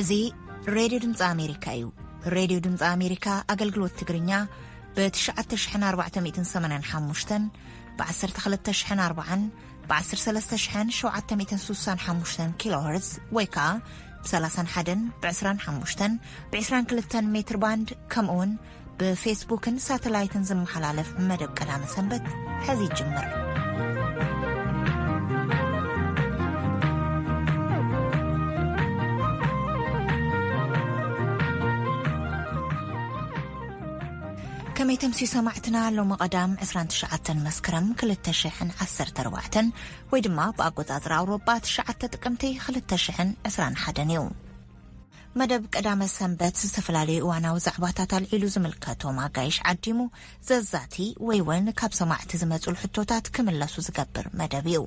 እዚ ሬድዮ ድምፂ ኣሜሪካ እዩ። ሬድዮ ድምፂ ኣሜሪካ ኣገልግሎት ትግርኛ ብ ትሽዓተ ሽሕን ኣርባዕተ ሚእትን ሰማንያን ሓሙሽተን፣ ብ ዓሰርተ ክልተ ሽሕን ኣርባዓን፣ ብ ዓሰርተ ሰለስተ ሽሕን ሸውዓተ ሚእትን ስሳን ሓሙሽተን ኪሎ ሄርዝ ወይ ከዓ ብ ሰላሳን ሓደን፣ ብ ዕስራን ሓሙሽተን፣ ብ ዕስራን ክልተን ሜትር ባንድ፣ ከምኡ እውን ብፌስቡክን ሳተላይትን ዝመሓላለፍ መደብ ቀዳመ ሰንበት ሕዚ ይጅምር። ከመይ ተምስዩ ሰማዕትና፣ ሎሚ ቀዳም ዕስራን ትሽዓተን መስከረም ክልተ ሽሕን ዓሰርተ ኣርባዕተን ወይ ድማ ብኣቆጻጽራ ኣውሮጳ ትሽዓተ ጥቅምቲ ክልተ ሽሕን ዕስራን ሓደን እዩ። መደብ ቀዳመ ሰንበት ዝተፈላለዩ እዋናዊ ዛዕባታት ኣልዒሉ ዝምልከቶም ኣጋይሽ ዓዲሙ ዘዛቲ ወይ እውን ካብ ሰማዕቲ ዝመጹ ሕቶታት ክምለሱ ዝገብር መደብ እዩ።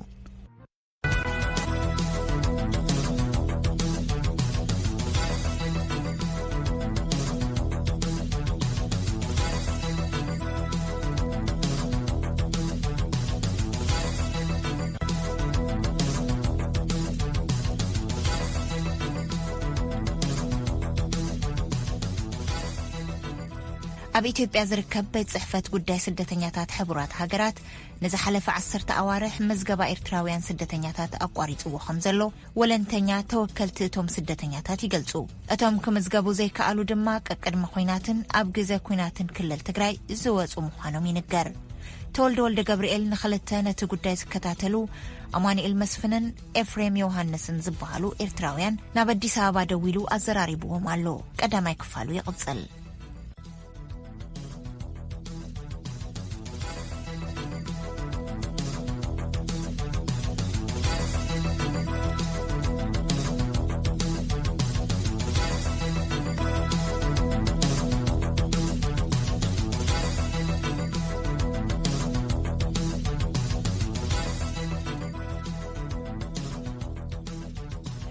ኣብ ኢትዮጵያ ዝርከብ ቤት ጽሕፈት ጉዳይ ስደተኛታት ሕቡራት ሃገራት ንዝሓለፈ ዓሰርተ ኣዋርሕ ምዝገባ ኤርትራውያን ስደተኛታት ኣቋሪጽዎ ከም ዘሎ ወለንተኛ ተወከልቲ እቶም ስደተኛታት ይገልጹ። እቶም ክምዝገቡ ዘይከኣሉ ድማ ቀቅድሚ ኲናትን ኣብ ግዜ ኲናትን ክልል ትግራይ ዝወጹ ምዃኖም ይንገር። ተወልደ ወልደ ገብርኤል ንኽልተ ነቲ ጉዳይ ዝከታተሉ ኣማኑኤል መስፍንን ኤፍሬም ዮሃንስን ዝበሃሉ ኤርትራውያን ናብ ኣዲስ ኣበባ ደዊሉ ኣዘራሪብዎም ኣሎ። ቀዳማይ ክፋሉ ይቕጽል።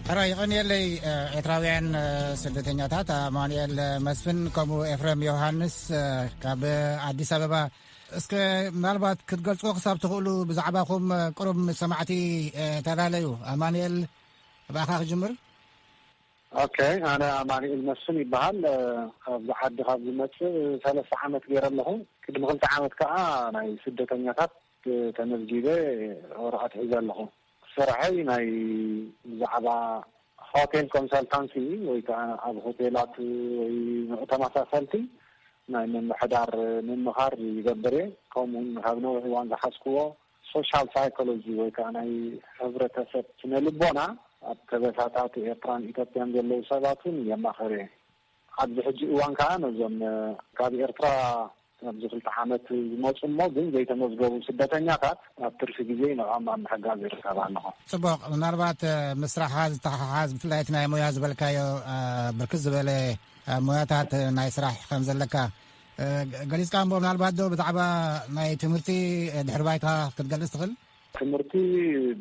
ሕራይ ይቐንየለይ። ኤርትራውያን ስደተኛታት ኣማኑኤል መስፍን ከምኡ ኤፍሬም ዮሃንስ ካብ ኣዲስ ኣበባ፣ እስከ ምናልባት ክትገልጽዎ ክሳብ ትኽእሉ ብዛዕባኹም ቅሩብ ምስ ሰማዕቲ ተላለዩ። ኣማኑኤል፣ ብኣኻ ክጅምር። ኦኬ፣ ኣነ ኣማኑኤል መስፍን ይበሃል። ካብዚ ዓዲ ካብ ዝመጽእ ሰለስተ ዓመት ገይረ ኣለኹ። ቅድሚ ክልተ ዓመት ከኣ ናይ ስደተኛታት ተመዝጊበ ወረቐት ሒዘ ኣለኹ። ስርሐይ ናይ ብዛዕባ ሆቴል ኮንሰልታንሲ ወይ ከዓ ኣብ ሆቴላት ወይ ንዑ ተመሳሰልቲ ናይ ምምሕዳር ምምኻር ይገብር እየ። ከምኡውን ካብ ነዊሕ እዋን ዝሓዝክዎ ሶሻል ሳይኮሎጂ ወይ ከዓ ናይ ሕብረተሰብ ስነ ልቦና ኣብ ከበሳታት ኤርትራን ኢትዮጵያን ዘለዉ ሰባት እውን የማኸር እየ። ኣብዚ ሕጂ እዋን ከዓ ነዞም ካብ ኤርትራ ኣብዚ ክልተ ዓመት ዝመፁ እሞ ግን ዘይተመዝገቡ ስደተኛታት ኣብ ትርፊ ግዜ ንዕኦም ኣብ ምሕጋዝ ይርከብ ኣለኹ። ፅቡቕ። ምናልባት ምስ ስራሕኻ ዝተሓሓዝ ብፍላይ እቲ ናይ ሞያ ዝበልካዮ ብርክት ዝበለ ሞያታት ናይ ስራሕ ከም ዘለካ ገሊፅካ እሞ፣ ምናልባት ዶ ብዛዕባ ናይ ትምህርቲ ድሕሪ ባይታ ክትገልፅ ትኽእል? ትምህርቲ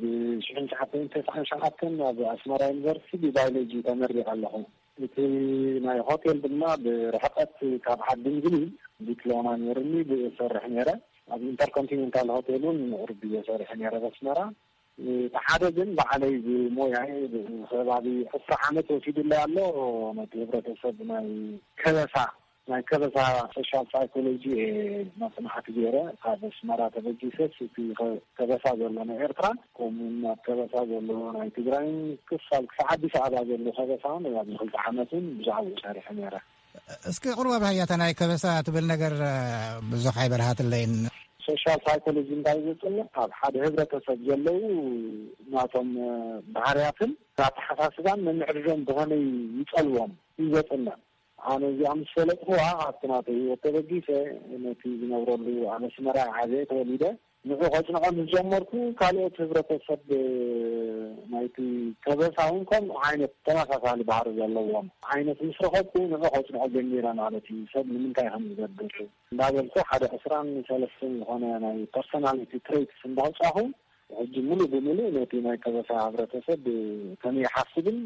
ብሽሕን ትሽዓተ ሚእትን ተስዓን ሸውዓተን ኣብ ኣስመራ ዩኒቨርሲቲ ብባዮሎጂ ተመሪቐ ኣለኹ። እቲ ናይ ሆቴል ድማ ብርሕቀት ካብ ዓዲ እንግሊዝ ዲፕሎማ ነይርኒ፣ ብእሰርሕ ነይረ። ኣብ ኢንተርኮንቲኔንታል ሆቴል እውን ምዕሩግ ግዜ ሰሪሐ ነይረ በስመራ። እቲ ሓደ ግን ባዕለይ ብሞያይ ከባቢ ዕስራ ዓመት ወሲዱለይ ኣሎ። ነቲ ህብረተሰብ ናይ ከበሳ ናይ ከበሳ ሶሻል ሳይኮሎጂ እየ መፅናዕቲ ገይረ ካብ ኣስመራ ተበጊሰስ እቲ ከበሳ ዘሎ ናይ ኤርትራ ከምኡውን ኣብ ከበሳ ዘሎ ናይ ትግራይን ክፋል ክሳብ ኣዲስ ኣበባ ዘሎ ከበሳ እውን ኣብዚ ክልተ ዓመት እውን ብዛዕባኡ ሰሪሐ ነይረ። እስኪ ቁሩብ ኣብርሃያ፣ እታ ናይ ከበሳ ትብል ነገር ብዙሕ ኣይበርሃትለይን። ሶሻል ሳይኮሎጂ እንታይ ዘፅንዕ ኣብ ሓደ ህብረተሰብ ዘለዉ ናቶም ባህርያትን ኣተሓሳስባን ምምዕርሮም ብኸመይ ይፀልዎም እዩ ዘፅንዕ። ኣነ እዚኣ ምስ ፈለጥኩዋ ኣብቲ ናተይ ህይወት ተበጊሰ ነቲ ዝነብረሉ ኣብ ኣስመራ ዓብየ ተወሊደ ንዑ ከፅንዖ ምስ ጀመርኩ ካልኦት ህብረተሰብ ናይቲ ከበሳ እውን ከምኡ ዓይነት ተመሳሳሊ ባህሪ ዘለዎም ዓይነት ምስ ረኸብኩ ንዑ ከፅንዖ ጀሚረ ማለት እዩ። ሰብ ንምንታይ ከም ዝገብር እንዳበልኩ ሓደ ዕስራን ሰለስተን ዝኾነ ናይ ፐርሶናሊቲ ትሬትስ እንዳውፃኹ ሕጂ ሙሉእ ብሙሉእ ነቲ ናይ ከበሳ ህብረተሰብ ከመይ ይሓስብን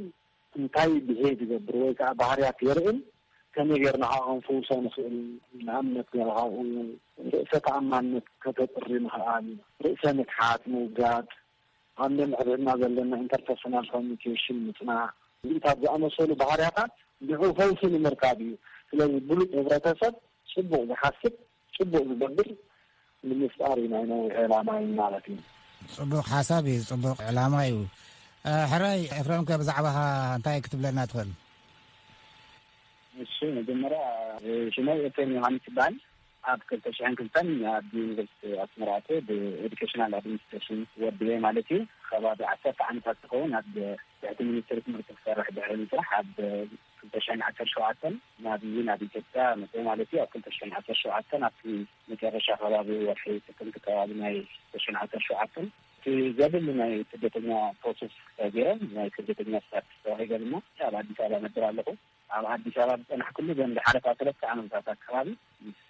እንታይ ብሄቭ ይገብር ወይ ከዓ ባህርያት የርእን ከመይ ጌርና ከዓ ክንፍውሶ ንኽእል። ንኣብነት ገለ ካብኡ ርእሰ ተኣማንነት ከተጥሪ ምኽኣል፣ ርእሰ ምትሓት ምውጋድ፣ ኣብ ነንሕድሕድና ዘለና ኢንተርፐርሶናል ኮሚኒኬሽን ምፅናዕ፣ እዚታት ዝኣመሰሉ ባህርያታት ንዕኡ ፈውሲ ንምርካብ እዩ። ስለዚ ብሉጽ ህብረተሰብ፣ ጽቡቕ ዝሓስብ፣ ጽቡቕ ዝገብር ንምፍጣር እዩ ናይ ነዊሕ ዕላማ እዩ ማለት እዩ። ጽቡቕ ሓሳብ እዩ፣ ጽቡቕ ዕላማ እዩ። ሕራይ ኤፍረምከ ብዛዕባኻ እንታይ ክትብለና ትኽእል? እሺ፣ መጀመርያ ሽመይ ኤፍሬም ዮሃንስ ይበሃል። ኣብ ክልተ ሽሕን ክልተን ኣብ ዩኒቨርሲቲ ኣስመራ ኣትየ ብኤዱኬሽናል ኣድሚኒስትሬሽን ወዲየ ማለት እዩ። ከባቢ ዓሰርተ ዓመታት ዝኸውን ኣብ ትሕቲ ሚኒስትሪ ትምህርቲ ክሰርሕ ድሕሪ ምስራሕ ኣብ ክልተ ሽሕን ዓሰርተ ሸውዓተን ናብ ናብ ኢትዮጵያ መፅእ ማለት እዩ። ኣብ ክልተ ሽሕን ዓሰርተ ሸውዓተን ኣብቲ መጨረሻ ከባቢ ወርሒ ጥቅምቲ ከባቢ ናይ ክልተ ሽሕን ዓሰርተ ሸውዓተን እቲ ዘድሊ ናይ ስደተኛ ፕሮሰስ ተገይረ ናይ ስደተኛ ስታትስ ተዋሂበ ድማ ኣብ ኣዲስ ኣበባ ነብር ኣለኹ። ኣብ ኣዲስ ኣበባ ዝፀናሕኩሉ ዘን ዝሓለፋ ሰለስተ ዓመታት ኣካባቢ ምስ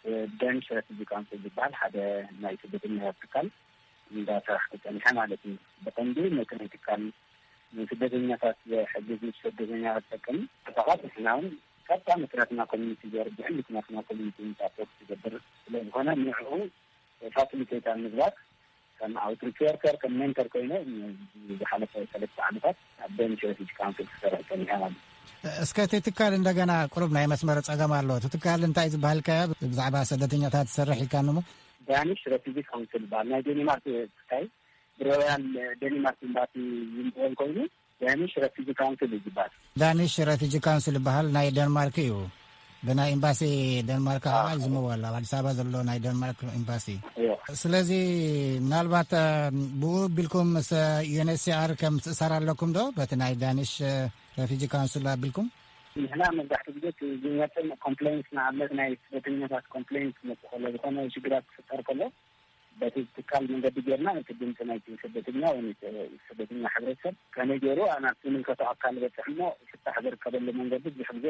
ደንሽ ረፊጂ ካውንስል ዝበሃል ሓደ ናይ ስደተኛታት ትካል እንዳሰራሕኩ ፀኒሐ ማለት እዩ። ብቐንዱ ነቲ ናይ ትካል ንስደተኛታት ዝሕግዝ ንስደተኛታት ዝጠቅም ተፋቓት ንሕና እውን ቀጥታ ምስ ናትና ኮሚኒቲ ዘርግዕን ምስ ናትና ኮሚኒቲ ምሳፖርት ዝገብር ስለዝኾነ ንዕኡ ፋሲሊቴት ኣብ ምግባር ከም ኣውትሪች ወርከር ከም ሜንተር ኮይነ ዝሓለፈ ሰለስተ ዓመታት ኣብ ደንሽ ረፊጂ ካውንስል ክሰርሕ ፀኒሐ ማለት እዩ። እስከ እቲ ትካል እንደገና ቁሩብ ናይ መስመር ጸገም ኣሎ። እቲ ትካል እንታይ ዝበሃል ከ ብዛዕባ ስደተኛታት ዝሰርሕ ኢልካኒ እሞ? ዳኒሽ ረፊጂ ካውንስል ይበሃል። ናይ ዴኒማርክ ትካይ ብሮያል ዴኒማርክ ኤምባሲ ዝምበል ኮይኑ ዳኒሽ ረፊጂ ካውንስል እዩ ዝበሃል። ዳኒሽ ረፊጂ ካውንስል ይበሃል። ናይ ደንማርክ እዩ። ብናይ ኤምባሲ ደንማርክ ከዓ ይዝመው ኣሎ። ኣብ ኣዲስ ኣበባ ዘሎ ናይ ደንማርክ ኤምባሲ። ስለዚ ምናልባት ብኡ ቢልኩም ምስ ዩኤንኤችሲኣር ከም ትእሳር ኣለኩም ዶ በቲ ናይ ዳኒሽ ረፊጂ ካውንስል ኣቢልኩም? ንሕና መብዛሕትኡ ግዜ ዝመፅእ ኮምፕሌንስ ንኣብነት ናይ ስደተኛታት ኮምፕሌንስ ክመፅእ ከሎ ዝኾነ ሽግራት ክፍጠር ከሎ በቲ ትካል መንገዲ ጌርና ነቲ ድምፂ ናይቲ ስደተኛ ወይ ስደተኛ ሕብረተሰብ ከመይ ገይሩ ናብ ዝምልከቶ ኣካል በፅሕ እሞ ፍታሕ ዝርከበሉ መንገዲ ብዙሕ ግዜ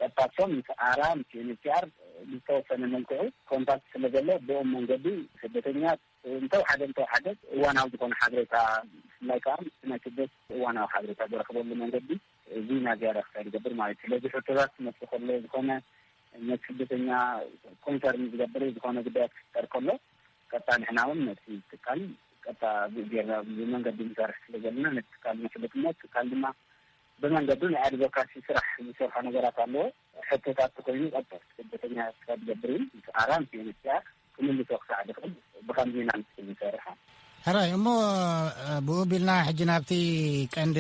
ብቀጥታሶም ምስ ኣራ ምስ ዩኤንኤችሲኣር ብዝተወሰነ መልክዑ ኮንታክት ስለ ዘሎ ብኦም መንገዲ ስደተኛ እንተወሓደ እንተወሓደ እዋናዊ ዝኾነ ሓበሬታ ብፍላይ ከዓ ናይ ስደት እዋናዊ ሓበሬታ ዝረክበሉ መንገዲ እዚ ናዚያ ረክሳ ዝገብር ማለት እዩ። ስለዚ ሕቶታት ክመፅእ ከሎ ዝኾነ ነቲ ስደተኛ ኮንሰርን ዝገብር ዝኾነ ጉዳያት ክፍጠር ከሎ ቀጥታ ንሕና እውን ነቲ ትካል ቀጥታ ብኡ ጌርና ብመንገዲ ንሰርሕ ስለ ዘለና ነቲ ትካል ነፍልጥ እሞ እቲ ትካል ድማ ብመንገዱ ናይ ኣድቮካሲ ስራሕ ዝሰርሖ ነገራት ኣለዎ። ሕቶታት ተኮይኑ ቀጥታ ስደተኛ ክሳብ ዝገብር እዩ። ምስ ኣራ ምስ ዩኤንኤችሲኣር ክምልሶ ክሳዕ ዝኽእል ብኸምዚ ኢና ንስል ንሰርሕ። ሕራይ እሞ ብኡ ቢልና ሕጂ ናብቲ ቀንዲ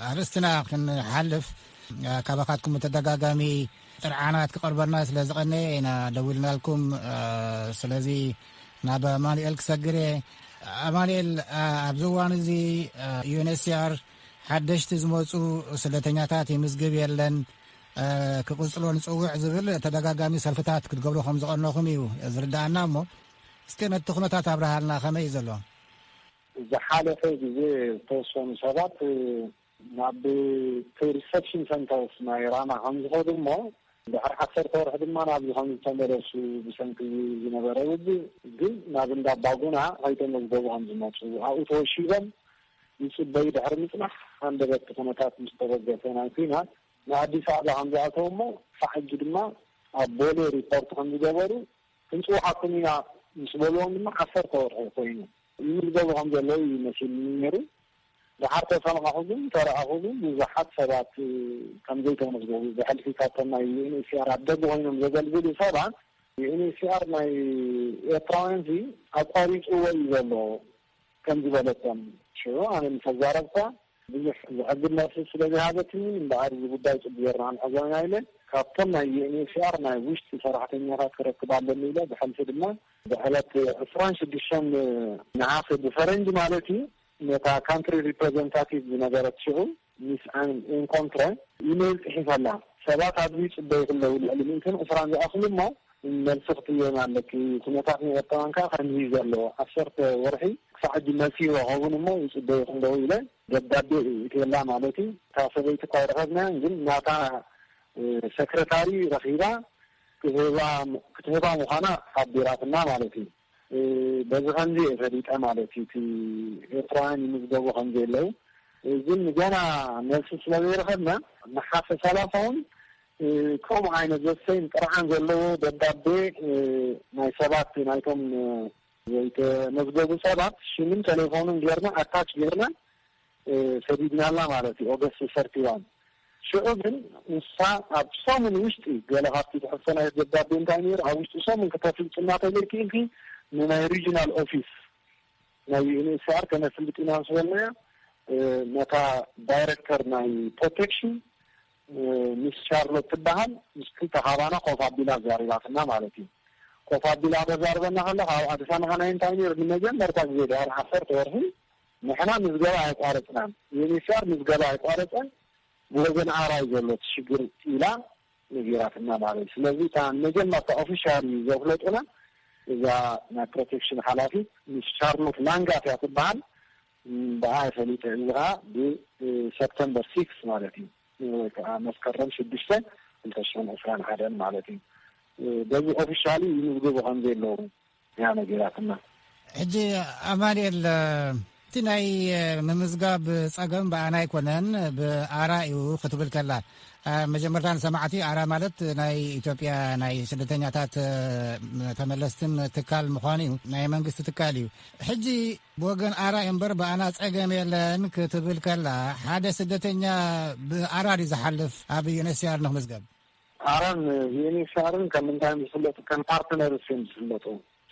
ኣርእስትና ክንሓልፍ ካባኻትኩም ብተደጋጋሚ ጥርዓናት ክቐርበልና ስለ ዝቐነየ ኢና ደዊልናልኩም። ስለዚ ናብ ኣማኑኤል ክሰግር እየ። ኣማኑኤል ኣብዚ እዋን እዚ ዩኤንኤችሲኣር ሓደሽቲ ዝመፁ ስደተኛታት ይምዝግብ የለን ክቕፅሎ ንፅውዕ ዝብል ተደጋጋሚ ሰልፍታት ክትገብሩ ከም ዝቐነኹም እዩ ዝርዳኣና እሞ እስከ ነቲ ኩነታት ኣብርሃልና ከመይ እዩ ዘሎ? ዝሓለፈ ግዜ ዝተወሰኑ ሰባት ናብ ሪሰፕሽን ሰንተርስ ናይ ራማ ከም ዝኸዱ እሞ ድሕሪ ዓሰርተ ወርሒ ድማ ናብዚ ከም ዝተመለሱ ብሰንኪ ዝነበረ ውግእ ግን ናብ እንዳ ባጉና ከይተመዝገቡ ከም ዝመፁ ኣብኡ ተወሺቦም ይፅበዩ ድሕሪ ምፅናሕ ሃንደበት ኩነታት ምስ ተበገሰ ናይ ኲናት ንኣዲስ ኣበባ ከም ዝኣተው እሞ ክሳዕ ሕጂ ድማ ኣብ ቦሌ ሪፖርት ከም ዝገበሩ ክንፅውዓኩም ኢና ምስ በልዎም ድማ ዓሰርተ ወርሒ ኮይኑ ይምዝገቡ ከም ዘለዉ እዩ መሲልኒ ነይሩ። ድሓር ተሰማዕኹ ግን ተረኣኹ ግን ብዙሓት ሰባት ከም ዘይተመዝገቡ ብሕልፊ ካብቶም ናይ ዩኤንኤችሲኣር ኣብ ደገ ኮይኖም ዘገልግሉ ሰባት ዩኤንኤችሲኣር ናይ ኤርትራውያን ኣቋሪፅዎ እዩ ዘሎ ከም ዝበለቶም ሽዑ ኣነ ምስ ኣዛረብኳ ብዙሕ ዘሐግድ መልሲ ስለ ዝሃበትኒ እምበኣር እዚ ጉዳይ ፅቡቅ ጌርና ክንሕዞ ኢና ኢለ ካብቶም ናይ ዩኤንኤችሲኣር ናይ ውሽጢ ሰራሕተኛታት ክረክብ ኣለኒ ኢለ ብሕልፊ ድማ ብዕለት ዕስራን ሽዱሽተን ነሓሰ ብፈረንጂ ማለት እዩ ነታ ካንትሪ ሪፕሬዘንታቲቭ ዝነበረት ሽዑ ሚስ ኣን ኤንኮንትረ ኢሜይል ፅሒፈላ ሰባት ኣብዚ ይፅበዩ ከለዉ ልዕሊ ሚእትን ዕስራን ዝኣኽሉ እሞ መልሲ ክትህበና ኣለኪ። ኩነታት ናይ ኤርትራውያን ከኣ ከምዚ እዩ ዘሎ። ዓሰርተ ወርሒ ክሳዕ ሕጂ መልሲ ኣይረኸቡን እሞ ይጽበዩ ኣለዉ ኢለ ደብዳቤ እእትየላ ማለት እዩ። እታ ሰበይቲ እኳ ኣይረኸብናያን ግን ናታ ሰክረታሪ ረኺባ ክትህባ ክትህባ ምዃና ሓቢራትና ማለት እዩ። በዚ ከምዚ እየ ፈሊጠ ማለት እዩ። እቲ ኤርትራውያን ይምዝገቡ ከም ዘየለዉ ግን ገና መልሲ ስለ ዘይረኸብና ነሓሰ ሰላሳ እውን ከምኡ ዓይነት ዘሰይን ጥርዓን ዘለዎ ደብዳቤ ናይ ሰባት ናይቶም ዘይተመዝገቡ ሰባት ሽምን ተሌፎንን ጌርና ኣታች ጌርና ሰዲድናላ ማለት እዩ። ኦገስት ሰርቲዋን ሽዑ ግን ንሳ ኣብ ሰሙን ውሽጢ ገለ ካብቲ ትሕዝቶ ናይ ደብዳቤ እንታይ ነይሩ፣ ኣብ ውሽጢ ሰሙን ክተፍልጥና ተዘይክኢልኪ ንናይ ሪጂናል ኦፊስ ናይ ዩኤንኤችሲኣር ከነፍልጥ ኢና ምስ በልናያ፣ ነታ ዳይረክተር ናይ ፕሮቴክሽን ሚስ ቻርሎት ትበሃል፣ ምስ ክልተ ካባና ኮፍ ኣቢላ ኣዛሪባትና ማለት እዩ። ኮፍ ኣቢላ ተዛርበና ከላ ካብ ኣዲስ ኣበባ ናይ እንታይ ነይሩ፣ ንመጀመርታ ግዜ ድሕሪ ዓሰርተ ወርሒ ንሕና ምዝገባ ኣይቋረፅናን፣ ዩኤንኤችሲኣር ምዝገባ ኣይቋረፀን፣ ብወገን ኣራይ ዘሎ እቲ ሽግር ኢላ ነጊራትና ማለት እዩ። ስለዚ እታ መጀመርታ ኦፊሻሊ ዘፍለጡና እዛ ናይ ፕሮቴክሽን ሓላፊት ሚስ ቻርሎት ላንጋት እያ ትበሃል። ብኣ ፈሊጠ፣ እዚ ከዓ ብሰፕተምበር ሲክስ ማለት እዩ፣ ወይ ከዓ መስከረም ሽዱሽተ ክልተ ሽሕን ዕስራን ሓደን ማለት እዩ። በዚ ኦፊሻሊ ይምዝግቡ ከም ዘለዉ እያ ነጊራትና። ሕጂ ኣማኑኤል፣ እቲ ናይ ምምዝጋብ ጸገም ብኣና ኣይኮነን ብኣራ እዩ ክትብል ከላ፣ መጀመርታ ንሰማዕቲ፣ ኣራ ማለት ናይ ኢትዮጵያ ናይ ስደተኛታት ተመለስትን ትካል ምዃኑ እዩ፣ ናይ መንግስቲ ትካል እዩ። ሕጂ ብወገን ኣራ እምበር ብኣና ጸገም የለን ክትብል ከላ፣ ሓደ ስደተኛ ብኣራ ድዩ ዝሓልፍ ኣብ ዩኤንኤችሲኣር ንክምዝገብ? ኣራን ዩኤንኤችሲኣርን ከም እንታይ ዝፍለጡ? ከም ፓርትነርስ እዮም ዝፍለጡ።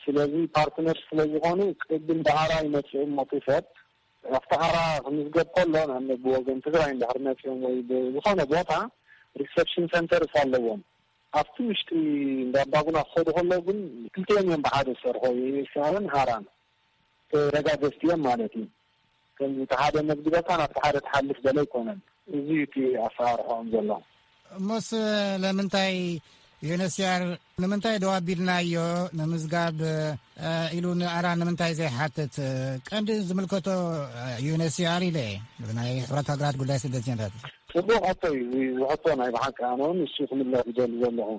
ስለዚ ፓርትነርስ ስለ ዝኾኑ ቅድም ብኣራ ይመጽኡ እሞ እቲ ሰብ ኣብቲ ኣራ ክምዝገብ ከሎ፣ ንኣብነት ብወገን ትግራይ እንድሕር መጽኦም ወይ ብዝኾነ ቦታ ሪሰፕሽን ሰንተርስ ኣለዎም። ኣብቲ ውሽጢ እንዳ ኣባጉና ክኸዱ ከለዉ ግን ክልቲኦም እዮም ብሓደ ዝሰርሑ፣ ዩኤንኤችሲኣርን ኣራን ተረጋገዝቲ እዮም ማለት እዩ። ከምዚ እቲ ሓደ መዝግበካ ናብቲ ሓደ ትሓልፍ ገለ ኣይኮነን። እዚ እዩ እቲ ኣሰራርሕኦም ዘሎ። እሞስ ለምንታይ ዩኤንኤችሲኣር ንምንታይ ደው ኣቢልናዮ ንምዝጋብ ኢሉ ንኣራ ንምንታይ ዘይሓትት? ቀንዲ ዝምልከቶ ዩኤንኤችሲኣር ኢለ ናይ ሕብረት ሃገራት ጉዳይ ስደተኛታት። ጽቡቕ ሕቶ እዩ። እዚ ሕቶ ናይ ብሓቂ ኣነ እውን ንሱ ክምለስ ዝደሊ ዘለኹ።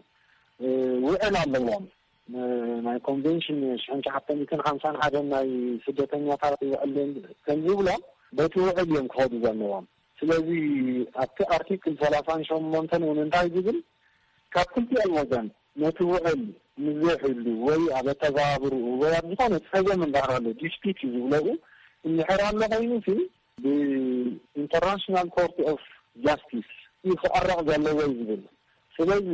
ውዕል ኣለዎም። ናይ ኮንቬንሽን ሽሕን ትሽዓተ ሚእትን ሓምሳን ሓደን ናይ ስደተኛታት ውዕል ከም ዝብሎ በቲ ውዕል እዮም ክኸዱ ዘለዎም። ስለዚ ኣብቲ ኣርቲክል ሰላሳን ሸሞንተን እውን እንታይ ዝብል፣ ካብ ክልቲኦም ወገን ነቲ ውዕል ምስ ዘይሕሉ ወይ ኣብ ኣተገባብርኡ ወይ ኣብ ዝኾነ ጸገም እንዳሃሉ ዲስፒት እዩ ዝብለኡ እንድሕር ኣሎ ኮይኑ ሲ ብኢንተርናሽናል ኮርት ኦፍ ጃስቲስ እዩ ክዕረቕ ዘለዎ እዩ ዝብል። ስለዚ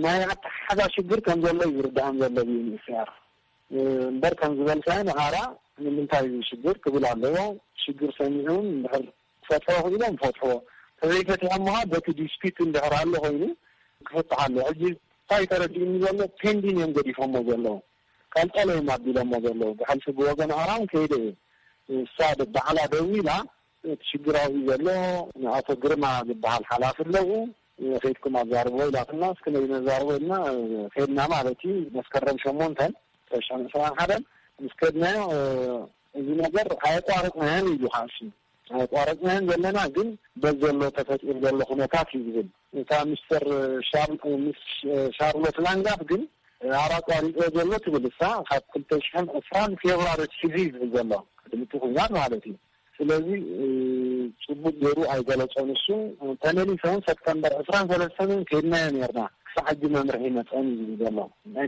ናይ ኣተሓሕዛ ሽግር ከም ዘሎ እዩ ዝርድኣም ዘሎ ብዩኤንኤችሲኣር። እምበር ከም ዝበልካዮ ንኣራ ንምንታይ እዚ ሽግር ክብል ኣለዎ። ሽግር ሰሚዑ እውን እንድሕር ክፈትሕዎ ክኢሎም ፈትሕዎ። ተዘይፈቲሖም ምዃን በቲ ዲስፒት እንድሕር ኣሎ ኮይኑ ክፍታሕ ኣለዎ። ሕጂ እንታይ ተረዲኡኒ ዘሎ ፔንዲን እዮም ገዲፎሞ ዘለዉ። ቀልቀል እዮም ኣቢሎሞ ዘለዉ። ብሕልፊ ብወገን ኣራን ከይደ እዩ። እሳ ደ-፣ ባዕላ ደዊላ እቲ ሽግር ኣብዚ ዘሎ ንኣቶ ግርማ ዝበሃል ሓላፊ ኣለዉ። ከይድኩም ኣዛርቦ ኢላትና፣ እስኪ ነይ ነዛርቦ ኢልና ከይድና ማለት እዩ። መስከረም ሸሞንተን ተሽሕን ዕስራን ሓደን ምስ ከድናዮ፣ እዚ ነገር ኣየቋረጽናዮን ኢሉ ከዓ እሱ። ኣየቋረጽናዮን ዘለና ግን በዚ ዘሎ ተፈጢሩ ዘሎ ኩነታት እዩ ዝብል። እታ ሚስተር ሻር-፣ ሚስ ሻርሎት ላንጋት ግን ኣራ ኣቋሪጽዎ ዘሎ ትብል እሳ፣ ካብ ክልተ ሽሕን ዕስራን ፌብራሪ ኣትሒዙ እዩ ዝብል ዘሎ፣ ቅድሚ እቲ ኲናት ማለት እዩ። ስለዚ፣ እ፣ ጽቡቅ ገይሩ ኣይገለጾን እሱ። ተመሊሰ እውን ሰፕተምበር ዕስራን ሰለስተን እውን ከይድናዮ ነርና። ክሳዕ ሕጂ መምርሒ መጸን እዩ ዝብል ዘሎ።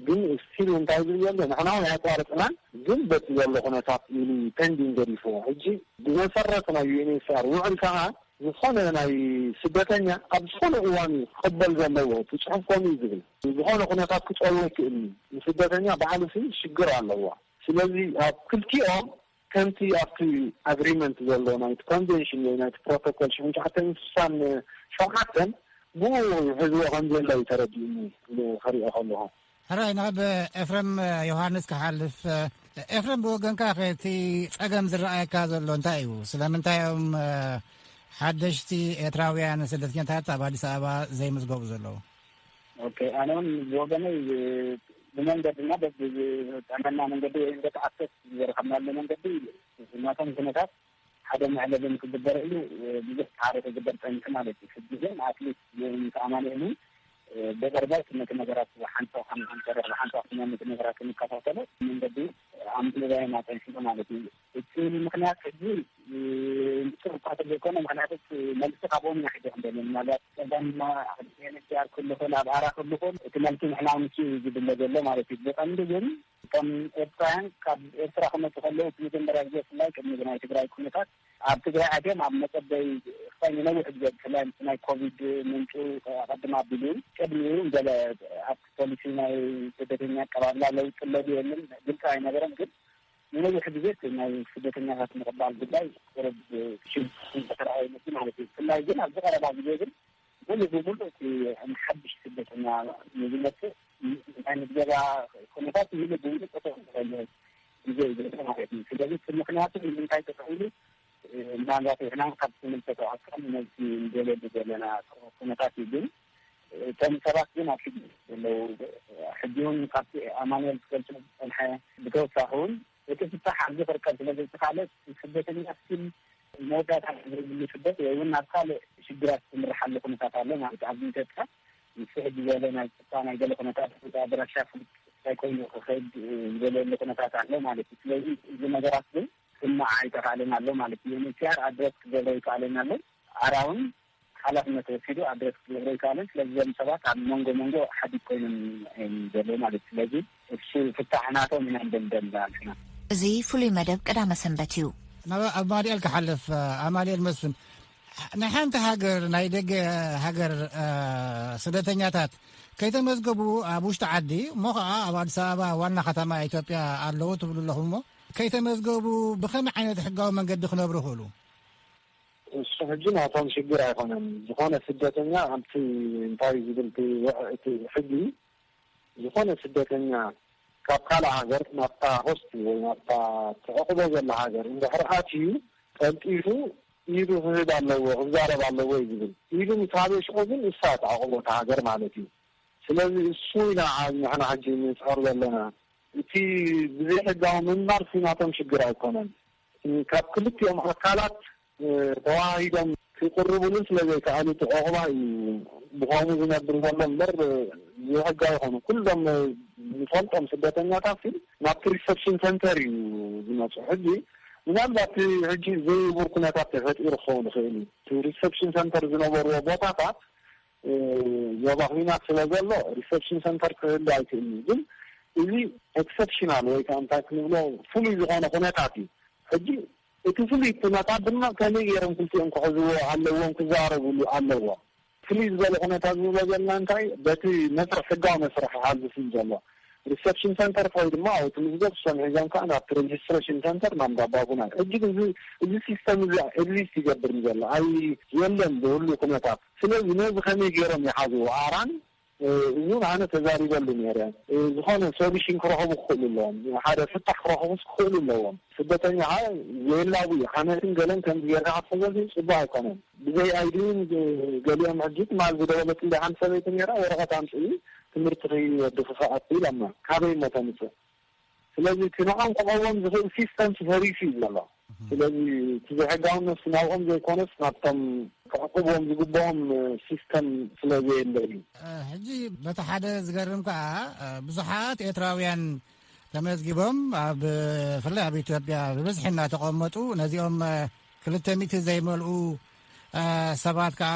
ግን ስቲል እንታይ ዝብል ዘሎ? ንሕና እውን ኣየቋረጽናን፣ ግን በቲ ዘሎ ኩነታት ኢሉ ፔንዲንግ ገዲፍዎ። ሕጂ ብመሰረት ናይ ዩኤንኤችሲኣር ውዕል ከኣ ዝኾነ ናይ ስደተኛ ኣብ ዝኾነ እዋን እዩ ክቕበል ዘለዎ። እቲ ጽሑፍ ከምኡ እዩ ዝብል። ዝኾነ ኩነታት ክጸልዎ ይክእል እዩ። ንስደተኛ ባዕሉ ሲ ሽግር ኣለዎ። ስለዚ ኣብ ክልቲኦም ከምቲ ኣብቲ ኣግሪመንት ዘሎ ናይቲ ኮንቬንሽን ወይ ናይቲ ፕሮቶኮል ሽሕን ትሽዓተን ስሳን ሸውዓተን ብኡ ሕዝዎ ከም ዘሎ እዩ ተረዲኡኒ ክሪኦ ከለኹ። ሕራይ፣ ናብ ኤፍሬም ዮሃንስ ክሓልፍ። ኤፍሬም፣ ብወገንካ ከ እቲ ጸገም ዝረኣየካ ዘሎ እንታይ እዩ? ስለምንታይ እዮም ሓደሽቲ ኤርትራውያን ስደተኛታት ኣብ ኣዲስ ኣበባ ዘይምዝገቡ ዘለዉ? ኦኬ፣ ኣነ እውን ብወገነይ ብመንገድና በዚ ዝጠመና መንገዲ ወይ በቲ ኣክሰስ ዝረኸብናሉ መንገዲ ናቶም ኩነታት ሓደ መዕለቢ ንክግበር ኢሉ ብዙሕ ፃዕሪ ክግበር ፀኒሑ ማለት እዩ። ሕጂ ግን ኣትሊስት ምስ ኣማኑኤል እውን ብቅርበት ነቲ ነገራት ብሓንሳብ ከም ክንሰርሕ ብሓንሳብ ክመ ነቲ ነገራት ክንከታተሎ መንገዲ ኣምልባይና ፀኒሑ ማለት እዩ። እቲ ምክንያት ሕጂ ንሱ እኳ ዘይኮነ፣ ምክንያቱ እቲ መልሲ ካብኦም ኢና ሒዘ ክንደሊ። ምናልባት ቀዳምና ኣብ ኤንኤችሲኣር ክህሉ ይኽእል፣ ኣብ ኣራ ክህሉ ይኽእል፣ እቲ መልሲ ንሕና ንሱ እዩ ዝድለ ዘሎ ማለት እዩ። ብቐንዱ ግን እቲ እቶም ኤርትራውያን ካብ ኤርትራ ክመፁ ከለዉ እቲ መጀመርያ ግዜ ብፍላይ ቅድሚ ናይ ትግራይ ኩነታት ኣብ ትግራይ ኣትዮም ኣብ መፀበይ ክሳይ ንነዊሕ ግዜ ብፍላይ ምስ ናይ ኮቪድ ምንጩ ኣቐድም ኣቢሉ ቅድሚኡ ገለ ኣብቲ ፖሊሲ ናይ ስደተኛ ኣቀባብላ ለውጢ ኣሎ ድዩ የለን ግልፂ ኣይነበረን። ግን ንነዊሕ ግዜ እቲ ናይ ስደተኛታት ምቕባል ጉዳይ ቁሩብ ሽግር ተረኣየ ይመስል ማለት እዩ። ብፍላይ ግን ኣብዚ ቀረባ ግዜ ግን ሙሉ ብሙሉ እቲ ሓድሽ ስደተኛ ንዝመፅእ ናይ ምዝገባ ኩነታት ሙሉ ብሙሉ ጠጠው ዝበለ ግዜ እዩ ዘሎ ማለት እዩ። ስለዚ እቲ ምኽንያቱ ንምንታይ ጠጠው ኢሉ ምናልባት ንሕና ካብ ዝምልከቶ ኣካል መልሲ ንደልየሉ ዘለና ኩነታት እዩ። ግን እቶም ሰባት ግን ኣብ ሽግር ዘለዉ ሕጂ እውን ካብቲ ኣማኑኤል ዝገልጾ ዝጸንሐ ብተወሳኺ እውን እቲ ፍታሕ ኣብዚ ክርከብ ስለ ዘይተኻእለ ስደተኛ ስቲል መወዳእታ ዘይብሉ ስደት ወይ እውን ናብ ካልእ ሽግራት ዝምርሓሉ ኩነታት ኣሎ ማለት እዩ። ኣብዚ ኢትዮጵያ ምስ ሕጂ ዝበለ ናይ ጸጥታ ናይ ገለ ኩነታት ኣድራሻ ፍሉጥ እንታይ ኮይኑ ክኸይድ ዝበለሉ ኩነታት ኣሎ ማለት እዩ። ስለዚ እዚ ነገራት ግን ክስማዕ ኣይተኻእለን ኣሎ ማለት እዩ። ዩኤንኤችሲኣር ኣድረስ ክገብሮ ይከኣለን ኣሎ። ኣራ እውን ሓላፍነት ወሲዱ ኣድረስ ክገብሮ ይከኣለን። ስለዚ እዞም ሰባት ኣብ መንጎ መንጎ ሓዲግ ኮይኖም እዮም ዘለዉ ማለት እዩ። ስለዚ እሱ ፍታሕ ናቶም ኢና ንደልደል ኣለና። እዚ ፍሉይ መደብ ቀዳመ ሰንበት እዩ። ናብ ኣማኑኤል ክሓልፍ። ኣማኑኤል መስፍን፣ ናይ ሓንቲ ሃገር ናይ ደገ ሃገር ስደተኛታት ከይተመዝገቡ ኣብ ውሽጢ ዓዲ እሞ ኸዓ ኣብ ኣዲስ ኣበባ ዋና ከተማ ኢትዮጵያ ኣለዉ ትብሉ ኣለኹም እሞ ከይተመዝገቡ ብኸመይ ዓይነት ሕጋዊ መንገዲ ክነብሩ ይኽእሉ? እሱ ሕጂ ናቶም ሽግር ኣይኮነን። ዝኾነ ስደተኛ ኣብቲ እንታይ ዝብል እቲ ሕጊ ዝኾነ ስደተኛ ካብ ካልእ ሃገር ናብታ ሆስት ወይ ናብታ ተዕቑቦ ዘላ ሃገር እንድሕር ኣትዩ ቀልጢፉ ኢዱ ክህብ ኣለዎ ክዛረብ ኣለዎ እዩ ዝብል። ኢዱ ምስ ሃበ ሽዑ ግን እሳ ተዕቑቦ እታ ሃገር ማለት እዩ። ስለዚ እሱ ኢና ንሕና ሕጂ ንፅዕር ዘለና። እቲ ብዘይሕጋዊ ምንባር ሲናቶም ሽግር ኣይኮነን። ካብ ክልቲኦም ኣካላት ተዋሃሂዶም ክቅርብሉ ስለዘይከኣሉ እቲ ዑቕባ እዩ ብኸምኡ ዝነብር ዘሎ እምበር ዘይሕጋዊ ይኾኑ። ኩሎም ንፈልጦም ስደተኛታት ናብቲ ሪሰፕሽን ሰንተር እዩ ዝመፁ። ሕጂ ምናልባት ሕጂ ዘይውር ኩነታት ተፈጢሩ ክኸውን ይኽእል እዩ። እቲ ሪሰፕሽን ሰንተር ዝነበርዎ ቦታታት ዞባ ኹናት ስለ ዘሎ ሪሰፕሽን ሰንተር ክህሉ ኣይክእልን እዩ። ግን እዚ ኤክሰፕሽናል ወይ ከዓ እንታይ ክንብሎ ፍሉይ ዝኾነ ኩነታት እዩ። ሕጂ እቲ ፍሉይ ኩነታት ድማ ከመይ ገይሮም ክልቲኦም ክሕዝዎ ኣለዎም፣ ክዛረብሉ ኣለዎም። ፍልይ ዝበለ ኩነታት ዝብሎ ዘለና እንታይ በቲ መስርሕ ሕጋዊ መስርሕ ይሓልፍ እዩ ዘሎ። ሪሰፕሽን ሰንተር ከይዱ ድማ ኣብኡ ትምዝገብ፣ እሶም ሒዞም ከዓ ናብቲ ሬጅስትሬሽን ሰንተር ናብ እንዳባጉና። ሕጂ ግን እዚ ሲስተም እዚ ኤግዚስት ይገብር እዩ ዘሎ ኣይ የለን ብህሉ ኩነታት። ስለዚ ነዚ ከመይ ገይሮም ይሓዝዎ ኣራን እውን ኣነ ተዛሪበሉ ነይረ። ዝኾነ ሶሉሽን ክረኽቡ ክኽእሉ ኣለዎም፣ ሓደ ፍታሕ ክረኽቡስ ክኽእሉ ኣለዎም። ስደተኛ ከዓ የላቡ እዩ። ሓመትን ገለን ከምዚ ጌርካ ክትሕዘሉ ፅቡቅ ኣይኮነን። ብዘይ ኣይዲ እውን ገሊኦም ሕጂ ትማል ዝደወለትለይ ሓንቲ ሰበይቲ ነይራ፣ ወረቐት ኣምፅኢ ትምህርቲ ከይወዲ ክኽኣት ኢሎማ። ካበይ እሞ ተምፅእ? ስለዚ እቲ ንዖም ክቐዎም ዝኽእል ሲስተም ፈሪሱ እዩ ዘሎ። ስለዚ እቲ ዘይሕጋውነት ናብኦም ዘይኮነስ ናብቶም ክዕቅብዎም ዝግብኦም ሲስተም ስለ ዘየለ እዩ። ሕጂ በቲ ሓደ ዝገርም ከዓ ብዙሓት ኤርትራውያን ተመዝጊቦም ኣብ ብፍላይ ኣብ ኢትዮጵያ ብብዝሒ እናተቐመጡ ነዚኦም ክልተ ሚእቲ ዘይመልኡ ሰባት ከዓ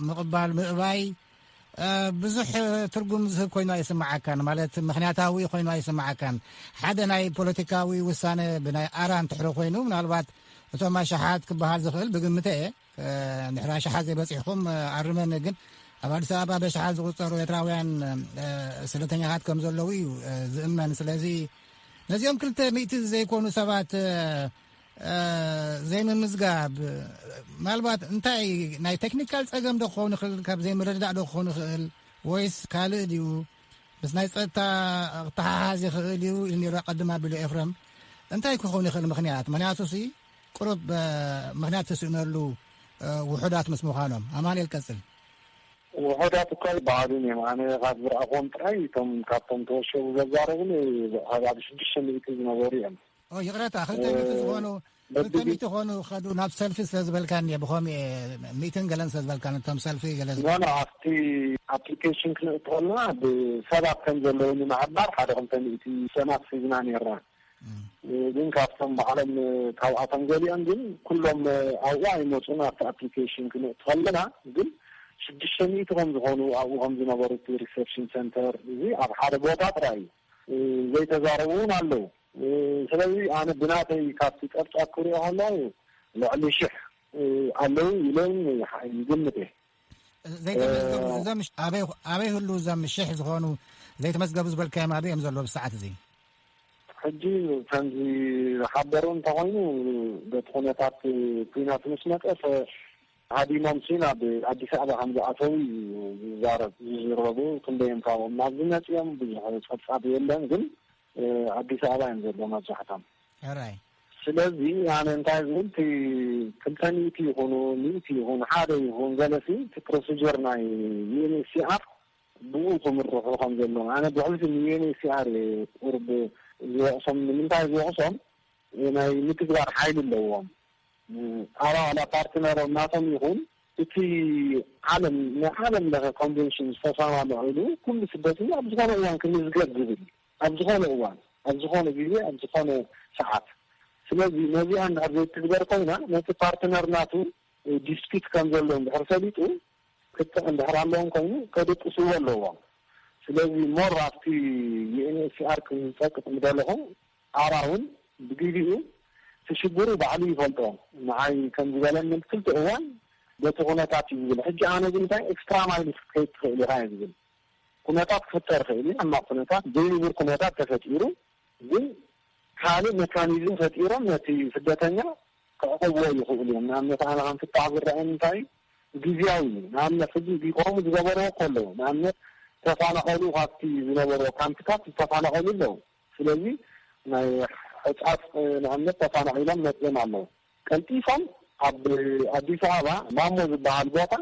ምቕባል ምእባይ ብዙሕ ትርጉም ዝህብ ኮይኑ ኣይስምዓካን። ማለት ምኽንያታዊ ኮይኑ ኣይስምዓካን። ሓደ ናይ ፖለቲካዊ ውሳነ ብናይ ኣራ እንተሕዶ ኮይኑ ምናልባት እቶም ኣሽሓት ክበሃል ዝኽእል ብግምተ እየ። ንሕራ ሸሓት ዘይበፂሕኩም ኣርመኒ ግን ኣብ ኣዲስ ኣበባ በሽሓት ዝቁፀሩ ኤርትራውያን ስደተኛታት ከም ዘለዉ እዩ ዝእመን። ስለዚ ነዚኦም ክልተ ሚእቲ ዘይኮኑ ሰባት ዘይምምዝጋብ ምናልባት እንታይ ናይ ቴክኒካል ፀገም ዶ ክኸውን ይኽእል፣ ካብ ዘይምርድዳእ ዶ ክኸውን ይኽእል፣ ወይስ ካልእ ድዩ? ምስ ናይ ፀጥታ ክተሓሓዝ ይኽእል እዩ ኢሉ ነይሩ ኣቐድም ኣቢሉ ኤፍረም። እንታይ ክኸውን ይኽእል ምኽንያት? ምኽንያቱ ሲ ቁሩብ ምኽንያት ተስእነሉ ውሑዳት ምስ ምዃኖም። ኣማኑኤል ቀፅል። ውሑዳት እኳ ይበሃሉን እዮም። ኣነ ካብ ዝረኣኹዎም ጥራይ እቶም ካብቶም ተወሸቡ ዘዛረቡኒ ኣብ ሽዱሽተ ሚእቲ ዝነበሩ እዮም። ይቕረታ ክልተ ሚእቲ ዝኾኑ ክልተ ሚእቲ ኾኑ ከዱ ናብ ሰልፊ ስለ ዝበልካኒ እየ ብኸምኡ እየ ሚእትን ገለን ስለ ዝበልካኒ እቶም ሰልፊ ገለ ዝበሉ። ኖ ኖ ኣብቲ ኣፕሊኬሽን ክንእቱ ከለና ብሰባት ከም ዘለዉ ንምሕባር ሓደ ክልተ ሚእቲ ሰማት ሒዝና ነይርና። ግን ካብቶም ባዕሎም ካብኣቶም ገሊኦም ግን ኩሎም ኣብኡ ኣይመፁን። ኣብቲ ኣፕሊኬሽን ክንእቱ ከለና ግን ሽዱሽተ ሚእቲ ከም ዝኾኑ ኣብኡ ከም ዝነበሩ እቲ ሪሰፕሽን ሰንተር እዚ ኣብ ሓደ ቦታ ጥራይ እዩ። ዘይተዛረቡ እውን ኣለዉ። ስለዚ ኣነ ብናተይ ካብቲ ጸብጻብ ክሪኦ ከለኹ ልዕሊ ሽሕ ኣለዉ ኢለ ይግምት እየ። ዘይተመዝገቡ እዞም ኣበይ ኣበይ ህሉ እዞም ሽሕ ዝኾኑ ዘይተመዝገቡ ዝበልካዮም ኣበይ እዮም ዘለዉ ብሰዓት እዚ? ሕጂ ከምዚ ሓበሩ እንተኾይኑ በቲ ኩነታት ኩናት ምስ መጠ ሃዲሞም ሲ ናብ ኣዲስ ኣበባ ከም ዝኣተዉ እዩ ዝዛረብ ዝዝረቡ። ክንደዮም ካብኦም ናብዚ መፅኦም ብዙሕ ፀብፃብ የለን፣ ግን ኣዲስ ኣበባ እዮም ዘሎ መብዛሕቶም። ሕራይ ስለዚ ኣነ እንታይ ዝብል እቲ ክልተ ሚእቲ ይኹኑ ሚእቲ ይኹን ሓደ ይኹን ገለሲ እቲ ፕሮሲጀር ናይ ዩኤንኤችሲኣር ብኡ ክምርሑ ከም ዘለዎም ኣነ ብሕልፊ ንዩኤንኤችሲኣር እየ ቁርብ ዝወቕሶም። ንምንታይ ዝወቕሶም ናይ ምትግባር ሓይሊ ኣለዎም። ኣባላ ፓርትነሮም ናቶም ይኹን እቲ ዓለም ናይ ዓለም ለኸ ኮንቨንሽን ዝተሰማምዑ ኢሉ ኩሉ ስደተኛ ኣብ ዝኾነ እዋን ክምዝገብ ዝብል ኣብ ዝኾነ እዋን ኣብ ዝኾነ ግዜ ኣብ ዝኾነ ሰዓት። ስለዚ ነዚኣ እንድሕር ዘይትግበር ኮይና ነቲ ፓርትነር ናቱ ዲስፒት ከም ዘሎ እንድሕር ፈሊጡ ክትዕ እንድሕር ኣለዎም ኮይኑ ከደቅስዎ ኣለዎም። ስለዚ ሞር ኣብቲ ዩኤንኤችሲኣር ክጸቅጥ ምደለኹ ኣራ እውን ብግዜኡ ትሽግሩ ባዕሉ ይፈልጦ። ንዓይ ከም ዝበለኒ ክልተ እዋን በቲ ኩነታት እዩ ዝብል። ሕጂ ኣነ ግን እንታይ ኤክስትራ ማይል ክትከይድ ትኽእል ኢኻ እየ ዝብል። ኩነታት ክፍጠር ይኽእል እዩ። ሕማቕ ኩነታት ዘይንቡር ኩነታት ተፈጢሩ ግን ካልእ መካኒዝም ፈጢሮም ነቲ ስደተኛ ክዕቐብዎ ይኽእሉ እዮም። ንኣብነት ኣነ ከም ፍታሕ ዝረኣየኒ እንታይ እዩ? ግዝያዊ እዩ። ንኣብነት ሕጂ ዲቆሙ ዝገበርዎ ከለዉ ንኣብነት ተፋናቐሉ ካብቲ ዝነበርዎ ካምፕታት ዝተፋናቐሉ ኣለዉ። ስለዚ ናይ ሕፃፅ ንኣብነት ተፋናቒሎም መፅኦም ኣለዉ። ቀልጢፎም ኣብ ኣዲስ ኣበባ ማሞ ዝበሃል ቦታ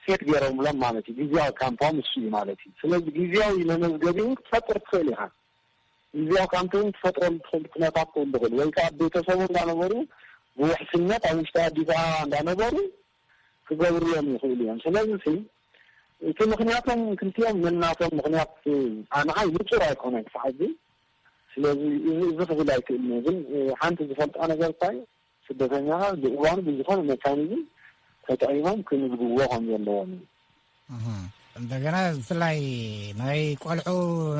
ሴት ገይሮምሎም ማለት እዩ። ግዝያዊ ካምፖም እሱ እዩ ማለት እዩ። ስለዚ ግዝያዊ መመዝገቢውን ክትፈጥር ትኽእል ኢኻ። ግዝያዊ ካምፖም ክትፈጥረሉ ትኽእል ኩነታት ክህሉ ይኽእል ወይ ከዓ ቤተሰቡ እንዳነበሩ ብውሕስነት ኣብ ውሽጢ ኣዲስ ኣበባ እንዳነበሩ ክገብርሎም ይኽእሉ እዮም። ስለዚ ሲ እቲ ምኽንያቶም ክልቲኦም ነናቶም ምኽንያት ኣንዓይ ንጹር ኣይኮነን ክሳዕ ሕጂ። ስለዚ እዚ እዚ ክብል ኣይክእልን እየ። ግን ሓንቲ ዝፈልጣ ነገር እንታይ ስደተኛታት ብእዋኑ ብዝኾነ መካኒዝም ተጠቒሞም ክምዝግብዎ ከም ዘለዎም እዩ። እህ። እንደገና ብፍላይ ናይ ቆልዑ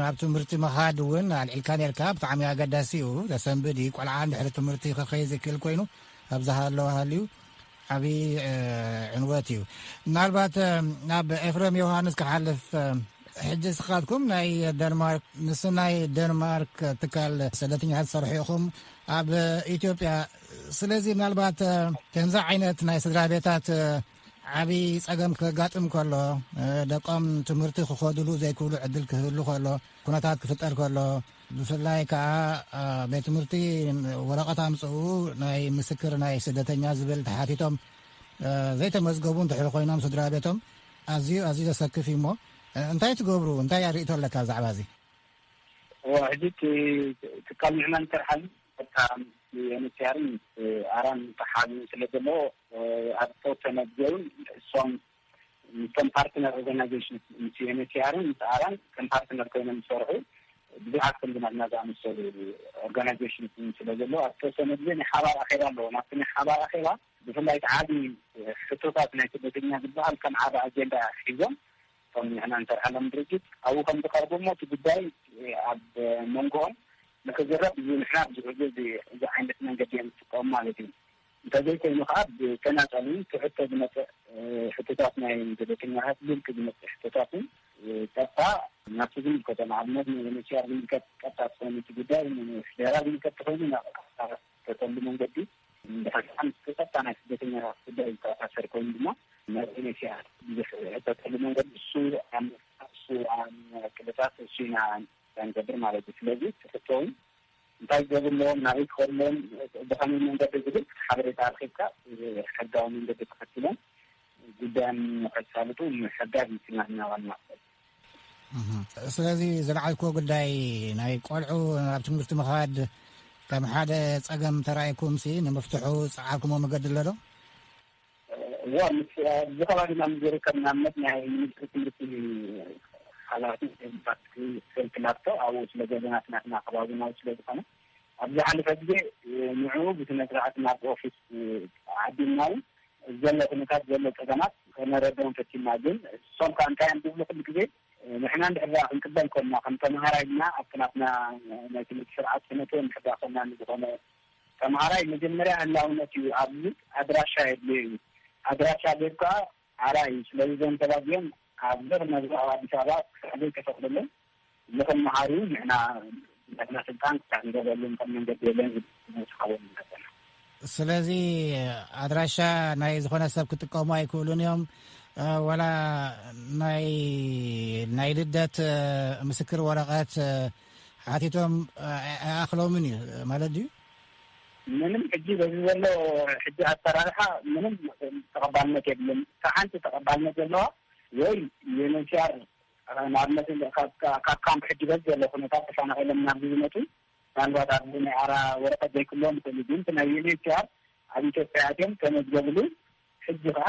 ናብ ትምህርቲ ምኻድ እውን ኣልዒልካ ነርካ። ብጣዕሚ ኣገዳሲ እዩ። ተሰንብድ እዩ። ቆልዓ እንድሕሪ ትምህርቲ ክኸይ ዝክእል ኮይኑ ኣብ ዝሃለወ ሃልዩ ዓብዪ ዕንወት እዩ። ምናልባት ናብ ኤፍሬም ዮሃንስ ክሓልፍ፣ ሕጂ ስኻትኩም ናይ ደንማርክ ምስ ናይ ደንማርክ ትካል ስደተኛታት ትሰርሑ ኢኹም ኣብ ኢትዮጵያ። ስለዚ ምናልባት ከምዚ ዓይነት ናይ ስድራ ቤታት ዓብዪ ጸገም ከጋጥም ከሎ፣ ደቆም ትምህርቲ ክኸዱሉ ዘይክብሉ ዕድል ክህሉ ከሎ፣ ኩነታት ክፍጠር ከሎ፣ ብፍላይ ከኣ ቤት ትምህርቲ ወረቐት ኣምጽኡ ናይ ምስክር ናይ ስደተኛ ዝብል ተሓቲቶም ዘይተመዝገቡ እንድሕር ኮይኖም ስድራ ቤቶም ኣዝዩ ኣዝዩ ዘሰክፍ እዩ። እሞ እንታይ ትገብሩ? እንታይ ኣርእቶ ኣለካ ብዛዕባ እዚ? እዋ ሕጂ እቲ ትካል ንሕና ንሰርሓሉ በታ ምስ ኤንኤችሲኣርን ምስ ኣራን ተሓቢኡ ስለ ዘለዎ ኣብ ዝተወሰነ ግዜ እውን እሶም ምስቶም ፓርትነር ኦርጋናይዜሽን ምስ ኤንኤችሲኣርን ምስ ኣራን ከም ፓርትነር ኮይኖም ዝሰርሑ ብዙሓት ከምዚ ናትና ዝኣመሰሉ ኦርጋናይዜሽን ስለ ዘለዎ ኣብ ዝተወሰነ ግዜ ናይ ሓባር ኣኼባ ኣለዎ። ናብቲ ናይ ሓባር ኣኼባ ብፍላይ እቲ ዓቢ ሕቶታት ናይ ስደተኛ ዝበሃል ከም ዓቢ ኣጀንዳ ሒዞም እቶም ንሕና እንሰርሓሎም ድርጅት ኣብኡ ከም ዝቐርቡ እሞ እቲ ጉዳይ ኣብ መንጎኦም ንክዝረብ እዚ ንሕና ብዙሕ ግዜ እዚ ዓይነት መንገዲ እዮም ዝጥቀሙ ማለት እዩ። እንተዘይኮይኑ ከዓ ብተናፀሊ ትሕቶ ዝመፅእ ሕቶታት ናይ ስደተኛታት ብውልቂ ዝመፅእ ሕቶታትን ቀጥታ ናብቲ ዝምልከቶ ንኣብነት ንኤንኤችሲኣር ዝምልከት ቀጥታ ዝኾነ እቲ ጉዳይ ንሕደራ ዝምልከት ተኮይኑ ናብ ተተሉ መንገዲ እንድሕር ምስ ቀጥታ ናይ ስደተኛታት ጉዳይ ዝተኣሳሰር ኮይኑ ድማ ናብ ኤንኤችሲኣር ብዙሕ ሕተተሉ መንገዲ እሱ ኣብ እሱ ኣብ ቅልታት እሱ ኢና ንገብር ማለት እዩ። ስለዚ ትሕቶውን እንታይ ዝገብሩ ኣለዎም፣ ናበይ ክኸዱ ኣለዎም፣ ብኸመይ መንገዲ ዝብል ሓበሬታ ኣርኪብካ ሕጋዊ መንገዲ ተኸቲሎም ጉዳዮም ንኸሳልጡ ምሕጋዝ እዩ ናትና ዋና። ስለዚ ዝለዓልክዎ ጉዳይ ናይ ቆልዑ ናብ ትምህርቲ ምኻድ ከም ሓደ ጸገም ተራእይኩም ሲ ንምፍትሑ ዝጸዓርኩሞ መገዲ ኣሎ ዶ? እዋ ምስ ኣብዚ ከባቢና ምስ ዝርከብ ንኣብነት ናይ ሚኒስትሪ ትምህርቲ ሓላፊ ዩኒቨርሲቲ ፌልክላቶ ኣብኡ ስለ ዘለና ናትና ከባቢ ናብኡ ስለ ዝኾነ ኣብ ዝሓለፈ ግዜ ንዕኡ ብስነ ስርዓት ናብ ኦፊስ ዓዲምና እውን ዘሎ ኩነታት ዘሎ ፀገማት ከነረድኦም ፈቲና። ግን እሶም ከዓ እንታይ እዮም ዝብሉ ኩሉ ግዜ ንሕና እንድሕር ደኣ ክንቅበል ኮና፣ ከም ተምሃራይ ግና ኣብቲ ናትና ናይ ትምህርቲ ስርዓት ክነእትዎ እንድሕር ደኣ ኮና፣ ንዝኾነ ተምሃራይ መጀመርያ ህላውነት እዩ። ኣብዚ ኣድራሻ የድልዮ እዩ። ኣድራሻ ጌርካ ኣራ እዩ። ስለዚ እዞም ሰባት እዚኦም ኣብዚ ክነብሩ ኣብ ኣዲስ ኣበባ ክሳዕ ዘይተፈቕደሎም ንኽመሃሩ ንሕና ናትና ስልጣን ክሳዕ ንገበሉ ከም መንገዲ የለን ዝብል ንስኻቦም ዘለና። ስለዚ ኣድራሻ ናይ ዝኾነ ሰብ ክጥቀሙ ኣይክእሉን እዮም። እ፣ ወላ ናይ፣ ናይ ልደት፣ እ፣ ምስክር ወረቐት፣ እ፣ ሓቲቶም፣ እ፣ ኣይኣኽሎምን እዩ ማለት ድዩ? ምንም ሕጂ በዚ ዘሎ ሕጂ ኣሰራርሓ ምንም ተቐባልነት የብልን። እታ ሓንቲ ተቐባልነት ዘለዋ ወይ ዩ ኤን ኤች ሲ ኣር ንኣብነት ካብ፣ ካብ ካምፕ ሕጂ በዚ ዘሎ ኩነታት ተፈናቒሎም ናብዚ ዝመጡ ምናልባት ኣብዚ ናይ ኣራ ወረቐት ዘይክልዎም ይኽእሉ፣ ግን እቲ ናይ ዩ ኤን ኤች ሲ ኣር ኣብ ኢትዮጵያ ኣትዮም ተመዝገብሉ ሕጂ ከዓ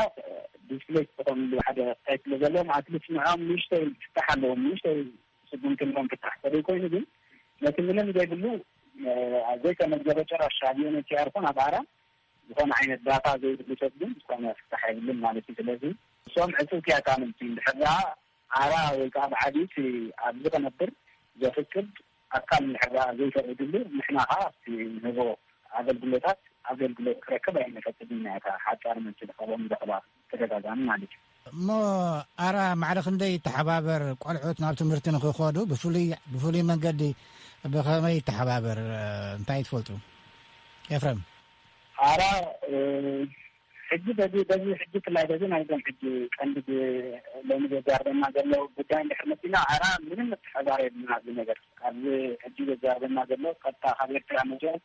ዲስፕሌስ ዝኾንሉ ሓደ ክታይ ስለ ዘለዎም ኣትሊስት ንዕኦም ንእሽተይ ፍታሕ ኣለዎም፣ ንእሽተይ ስጉምቲ ንኦም ፍታሕ ተደይ ኮይኑ ግን ነቲ ምንም ዘይብሉ እ፣ ዘይተመዝገበ ጭራሽ ኣብ ዩ ኤን ኤች ሲ ኣር ኮን ኣብ ኣራ ዝኾነ ዓይነት ዳታ ዘይብሉ ሰብ ግን ዝኾነ ፍታሕ የብሉን ማለት እዩ። ስለዚ እሶም ዕፅውቲ ኣካልንቲ እንድሕር ደኣ ኣራ ወይ ከዓ ብዓቢቲ ኣብዚ ክነብር ዘፍቅድ ኣካል እንድሕር ደኣ ዘይፈቅድሉ ንሕና ከዓ ኣብቲ ንህቦ ኣገልግሎታት ኣገልግሎት ክረክብ ኣይንፈቅድን ኢና። እታ ሓፃር መልሲ ዝኸቦም ዘኽባ ተደጋጋሚ ማለት እዩ። እሞ ኣራ ማዕረ ክንደይ ይተሓባበር ቆልዑት ናብ ትምህርቲ ንኽኸዱ ብፍሉይ፣ ብፍሉይ መንገዲ ብኸመይ ይተሓባበር? እ፣ እንታይ ትፈልጡ? ኤፍረም። ኣራ እ፣ ሕጂ በዚ፣ በዚ ሕጂ ብፍላይ በዚ ናይዞም ሕጂ ቀንዲ ብ-፣ ሎሚ ዘዛርበና ዘሎ ጉዳይ እንድሕር መፂና ኣራ ምንም ምትሕባር የብልና ኣብዚ ነገር። ኣብዚ ሕጂ ዘዛርበና ዘሎ ቀጥታ ካብ ኤርትራ መፅኦም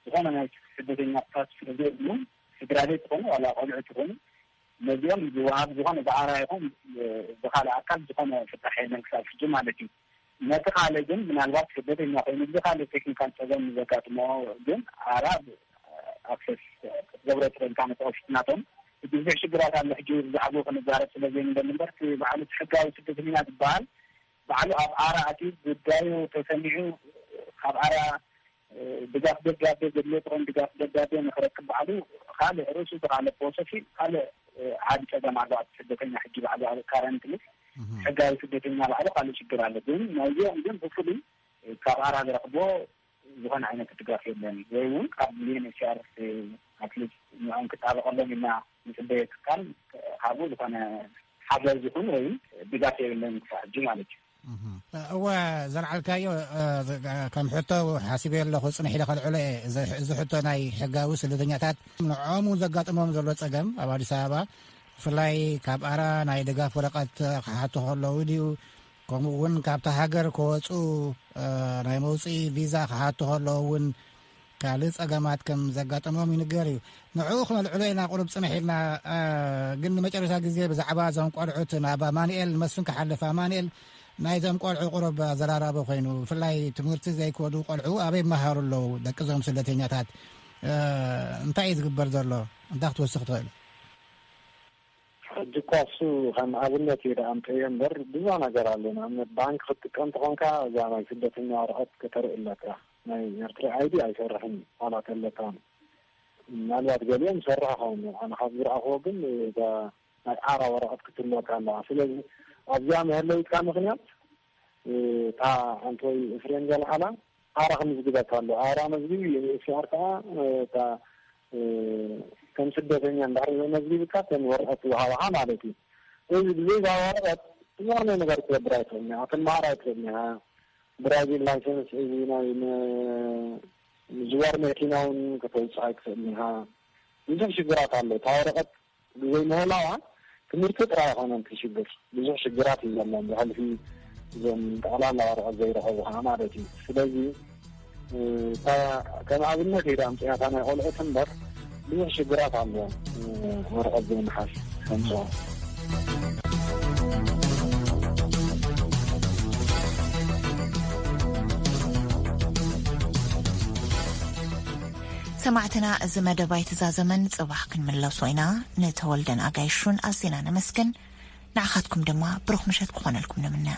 ዝኾነ ናይ ስደተኛታት ስለ ዘይብሉ ስድራ ቤት ዝኾኑ ዋላ ቆልዑ ዝኾኑ ነዚኦም ዝወሃብ ዝኾነ ብኣራ ይኹን ብኻልእ ኣካል ዝኾነ ፍታሕ የለን ክሳብ ሕጂ ማለት እዩ። ነቲ ካልእ ግን ምናልባት ስደተኛ ኮይኑ ብኻልእ ቴክኒካል ፀገም ዘጋጥሞ ግን ኣራ ኣክሰስ ክትገብሮ ትኽእል ካብ ኦፊስ ናቶም ብዙሕ ሽግራት ኣሎ። ሕጂ ብዛዕባኡ ክንዛረብ ስለ ዘይንደሊ እምበር እቲ ባዕሉ እቲ ሕጋዊ ስደተኛ ዝበሃል ባዕሉ ኣብ ኣራ ኣትዩ ጉዳዩ ተሰሚዑ ካብ ኣራ ድጋፍ ደብዳቤ ዘድልዮ ጥቕም ድጋፍ ደብዳቤ ንክረክብ ባዕሉ ካልእ ርእሱ ብካልእ ፕሮሰስ ካልእ ዓቢ ጸገም ኣሎ። ኣብ ስደተኛ ሕጂ ባዕሉ ኣብ ካረንትሊ ሕጋዊ ስደተኛ ባዕሉ ካልእ ሽግር ኣሎ። ግን ናይዚኦም ግን ብፍሉይ ካብ ኣራ ዝረኽቦ ዝኾነ ዓይነት ድጋፍ የለን። ወይ እውን ካብ ዩኤንኤችሲኣር ኣትሊስት ንዕኦም ክጣበቐሎም ኢልና ንጽበዮ ትካል ካብኡ ዝኾነ ሓገዝ ይኹን ወይ ድጋፍ የብለን ክሳብ ሕጂ ማለት እዩ። እወ፣ ዘልዓልካዮ፣ እ፣ ከም ሕቶ ሓሲበ ኣለኹ፣ ጽንሕ ኢለ ከልዕሎ እየ። እዚ፣ እዚ ሕቶ ናይ ሕጋዊ ስደተኛታት ንዕኦም እውን ዘጋጥሞም ዘሎ ጸገም ኣብ ኣዲስ ኣበባ፣ ብፍላይ ካብ ኣራ ናይ ድጋፍ ወረቐት ክሓቱ ከለዉ ድዩ፣ ከምኡ እውን ካብታ ሃገር ክወጹ፣ እ፣ ናይ መውጽኢ ቪዛ ክሓቱ ከለዉ እውን ካልእ ጸገማት ከም ዘጋጠሞም ይንገር እዩ። ንዕኡ ክነልዕሎ ኢና ቁሩብ ጽንሕ ኢልና፣ እ፣ ግን ንመጨረሻ ግዜ ብዛዕባ እዞም ቆልዑት ናብ ኣማኑኤል መስፍን ክሓልፍ። ኣማኑኤል፣ ናይዞም ቆልዑ ቁሩብ ኣዘራራቢ ኮይኑ፣ ብፍላይ ትምህርቲ ዘይከዱ ቆልዑ ኣበይ ይመሃሩ ኣለዉ? ደቂ እዞም ስደተኛታት፣ እ፣ እንታይ እዩ ዝግበር ዘሎ? እንታይ ክትወስኽ ትኽእል? ሕጂ እኳ እሱ ከም ኣብነት እየ ደኣ ኣምፀዮ እምበር ብዙሕ ነገር ኣሎ። ንኣብነት ባንክ ክትጥቀም ተኾንካ እዛ ናይ ስደተኛ ወረቐት ከተርኢ ኣለካ። ናይ ኤርትራ ኣይዲ ኣይሰርሕን እዩ፣ ዋላ ተለካ። ምናልባት ገሊኦም ይሰርሕ ኸውን። ኣነ ካብ ዝረኣኽዎ ግን እዛ ናይ ኣራ ወረቐት ክትህልወካ ኣለዋ። ስለዚ ኣብዚኣ መህለዊትካ ምኽንያት እታ ሓንቲ ወይ ኤፍሬም ዘልዓላ ኣራ ክምዝግበካ ኣሎ። ኣራ መዝግቢ፣ ዩኤንኤችሲኣር ከዓ እታ ከም ስደተኛ እንድሕር መዝጊብካ ከም ወረቐት ዝሃብኻ ማለት እዩ። እዚ ብዘይዛ ወረቐት ዝኾነ ነገር ክትገብር ኣይትኽእልን ኢኻ፣ ክትመሃር ኣይትኽእልን ኢኻ። ድራይቪንግ ላይሰንስ፣ እዚ ናይ ም-፣ ምዝዋር መኪና እውን ከተውፅእ ኣይትኽእልን ኢኻ። ብዙሕ ሽግራት ኣሎ። እታ ወረቐት ብዘይምህላዋ ትምህርቲ ጥራይ ኣይኮነን እቲ ሽግር፣ ብዙሕ ሽግራት እዩ ዘለን ብሕልፊ እዞም ጠቕላላ ወረቐት ዘይረኸቡ ከዓ ማለት እዩ። ስለዚ እታ ከም ኣብነት ኢለ ኣምፅኣታ ናይ ቆልዑት እምበር ብዙሕ ሽግራት ኣሎ። ወረቐት ዘይምሓዝ ከምፅኦ ሰማዕትና፣ እዚ መደብ ኣይተዛዘመን፣ ጽባሕ ክንምለሶ ኢና። ንተወልደን ኣጋይሹን ኣዚና ነመስግን። ንዓኻትኩም ድማ ብሩኽ ምሸት ክኾነልኩም ንምነ።